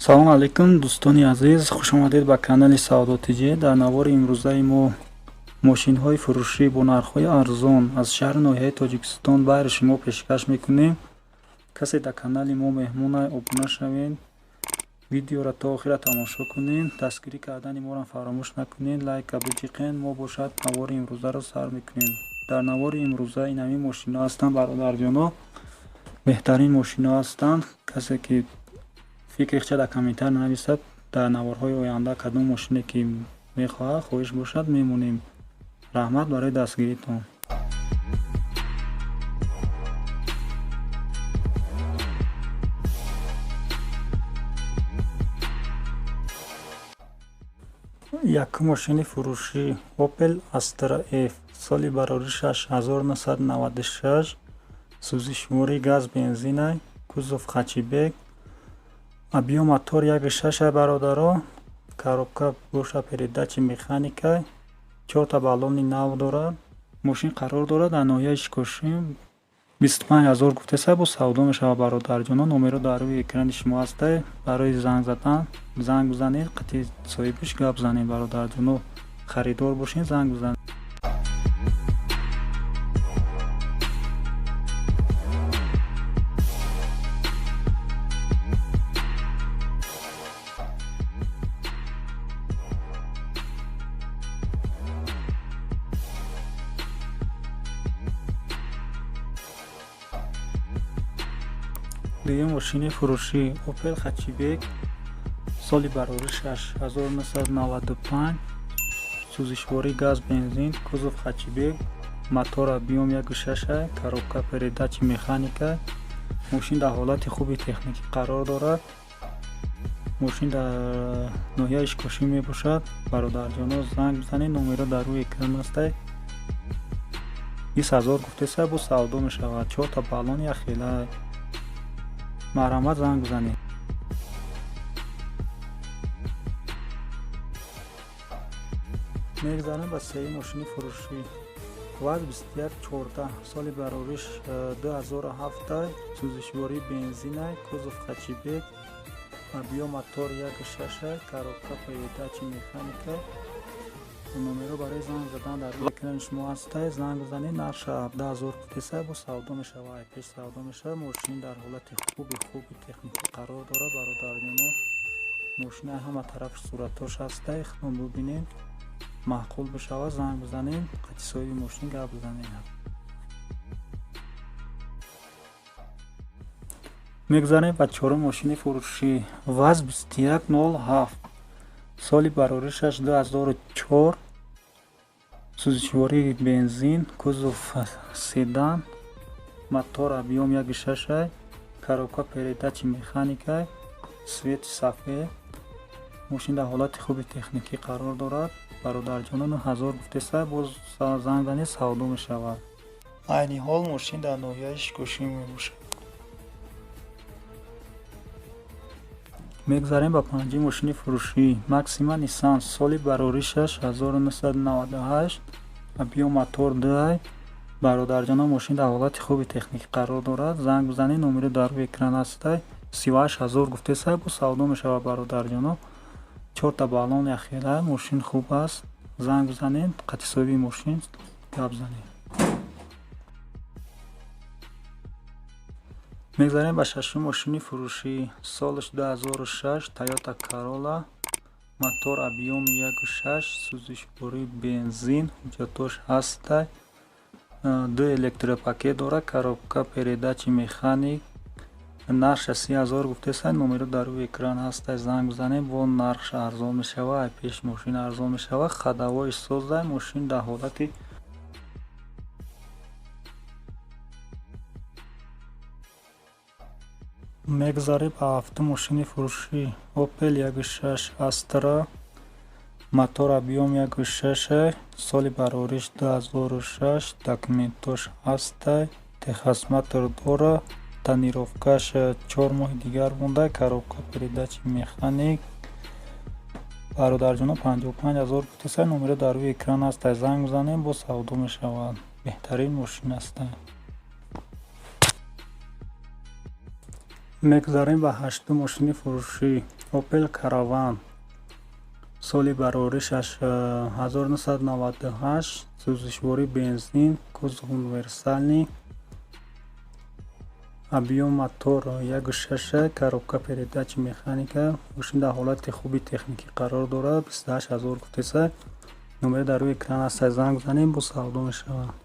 Салом алейкум, дӯстони азиз, хушомадед ба канали Савдо ТЖ. Дар навори имрӯзаи мо мошинҳои фурӯшӣ бо нархҳои арзон аз шаҳру ноҳияи Тоҷикистон баҳри шумо пешкаш мекунем. Касе дар канали мо меҳмона, обуна шавед, видеоро то охира тамошо кунед, дастгирӣ кардани моро фаромӯш накунед, лайка биҷиқен. Мо бошад навори имрӯзаро сар мекунем. Дар навори имрӯза ин ҳамин мошинҳо ҳастанд, бародарҷоно, беҳтарин мошинҳо ҳастанд. Касе ки фикри худша дар комментар нависад, дар наворҳои оянда кадом мошине ки мехоҳад, хоҳиш бошад, мемонем. Раҳмат барои дастгиритон. Якум мошини фурӯшӣ Opel Astra F, соли бароришаш 1996, сӯзишвории газ бензинай, кузов хэтчбек, объём мотор 1,6, бародаро, коробка боша передачи механикай, чорта баллони нав дорад. Мошин қарор дорад дар ноҳияи Ишкошим. 25 000 гуфтеса, бо савдо мешавад, бародарҷоно. Номеро дар рӯи экрани шумо ҳастай. Барои занг задан занг бизанед, қатъи соҳибиш гап занед, бародарҷоно. Харидор бошед, занг бизанед. Дуюм мошини фурӯшӣ Opel хэтчбек, соли бароришаш 1995, сӯзишвории газ бензин, кузов хэтчбек, мотор объём 1,6, коробка передачи механика. Мошин дар ҳолати хуби техникӣ қарор дорад. Мошин дар ноҳияи Ишкошим мебошад. Бародарҷоно, занг бизанед, номеро дар рӯи экран ҳастай. 20 000 гуфтеса, бо савдо мешавад. Чорта баллон якхела. Марҳамат, занг бизанед. Мегзарем ба сеюм мошини фурӯшӣ ВАЗ 2114, соли барориш 2007, сӯзишвории бензинай, кузов хэтчбек, объём мотор 1,6, коробка передачи механика. Номеро барои занг задан дар рӯи экрани шумо ҳастай. Занг бизанед. Нархша 17 000 гуфтеса, бо савдо мешавад, ай пеш савдо мешавад. Мошин дар ҳолати хуби техникӣ қарор дорад, бародарҷоно. Мошина ҳама тарафи суратош ҳастай, худтон бубинед. Маъқул бишавад, занг бизанед, қатъи соҳиби мошин гап бизанед. Мегзарем ба чорум мошини фурӯшӣ ВАЗ 2107, соли бароришаш 2004, сӯзишвории бензин, кузов седан, мотор объём 1,6, коробка передачи механика, цвети сафед. Мошин дар ҳолати хуби техникӣ қарор дорад. Бародарҷоно, 9000 гуфтеса, боз занг занед, савдо мешавад. Айни ҳол мошин дар ноҳияи Ишкошим мебошад. Мегзарем ба панҷум мошини фурӯшӣ Максима Ниссан, соли бароришаш 1998, объём мотор 2. Бародарҷоно, мошин дар ҳолати хуби техникӣ қарор дорад. Занг бизанед, номеро дар рӯи экран ҳастай. 38 000 гуфтеса, бо савдо мешавад, бародарҷоно. Чорта баллон якхела, мошин хуб аст. Занг бизанед, қатъи соҳиби мошин гап занед. Мегзарем ба шашум мошини фурӯшӣ, солаш 2006, Toyota Corolla, мотор объёми 1,6, сӯзишвории бензин, ҳуҷҷатош ҳастай, ду электропакет дорад, коробка передачи механик. Нархша 30 000 гуфтеса, номеро дар рӯи экран ҳастай. Занг бизанед, бо нархша арзон мешавад, ай пеш мошин арзон мешавад. Ходовои созай, мошин дар ҳолати Мегзарем ба ҳафтум мошини фурӯшӣ Opel 1,6 Astra, мотор объём 1,6, соли барориш 2006, документош ҳастай, техосмотр дорад, тонировкаш 4 моҳи дигар монда, коробка передачи механик. Бародарҷоно, 55 000 гуфтеса, номеро дар рӯи экран ҳастай. Занг бизанед, бо савдо мешавад. Беҳтарин мошин ҳастай. Мегузарем ба ҳаштум мошини фурӯшӣ: Opel Caravan, соли бароришаш 1998, сӯзишворӣ бензин, кузов универсальный, объём мотор 1,6, коробка передач механика. Мошин дар ҳолати хуби техникӣ қарор дорад. 28 000 гуфтеса, номер дар рӯи экран аст, занг занем, бо савдо мешавад.